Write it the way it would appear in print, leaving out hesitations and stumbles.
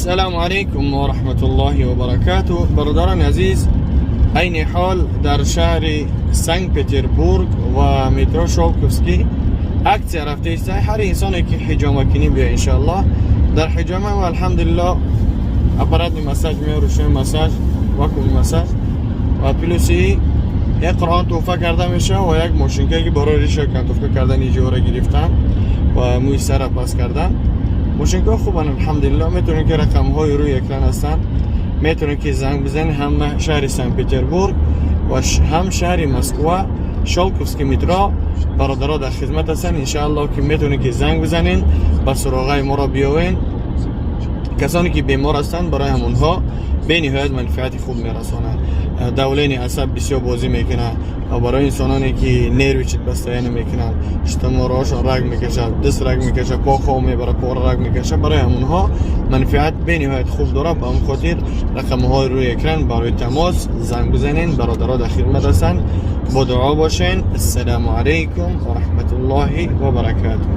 Ассалому алайкум ва раҳматуллоҳи ва баракатуҳ. Бародарони азиз, айни ҳол дар шаҳри Санкт-Петербург ва метро Щёлковский акция рафта иста. Ҳар инсоне ки ҳиҷомакунӣ бия, иншоаллоҳ, дар ҳиҷома ва алҳамдулиллоҳ аппаратный массаж мео, ручной массаж, вакуумный массаж ва плюси як Қуръон туҳфа карда мешавад ва як мошинка, ки барои риша окантовка кардан, иҷора гирифтан ва мӯи сара пас кардан. Мошинкаҳо хубанд, алҳамдулиллоҳ. Метавонед, ки рақамҳои рӯи экран ҳастанд, метавонед, ки занг бизанед. Ҳам шаҳри Санкт Петербург ва ҳам шаҳри Москва, Щёлковский метро, бародаро дар хизмат ҳастанд. Иншааллоҳ, ки метавонед, ки занг бизанед, ба суроғаи моро биёвед. Касоне ки бемор ҳастанд, барои ҳамонҳо бениҳоят манфиати хуб мерасонад. Давление асаб бисёр бозӣ мекунад ва барои инсононе ки нервничать постоянно мекунанд, штамороҳошон раг мекашад, даст раг мекашад, по хоб мебарад, пора раг мекашад, барои ҳамонҳо манфиат бениҳоят хуб дорад. Ба ҳамн хотир рақамҳои рӯи экран барои тамос занг бизанед. Бародаро дар хидмат ҳастанд. Бо дуо бошен. Ассалому алайкум ва раҳматуллоҳи ва баракатуҳ.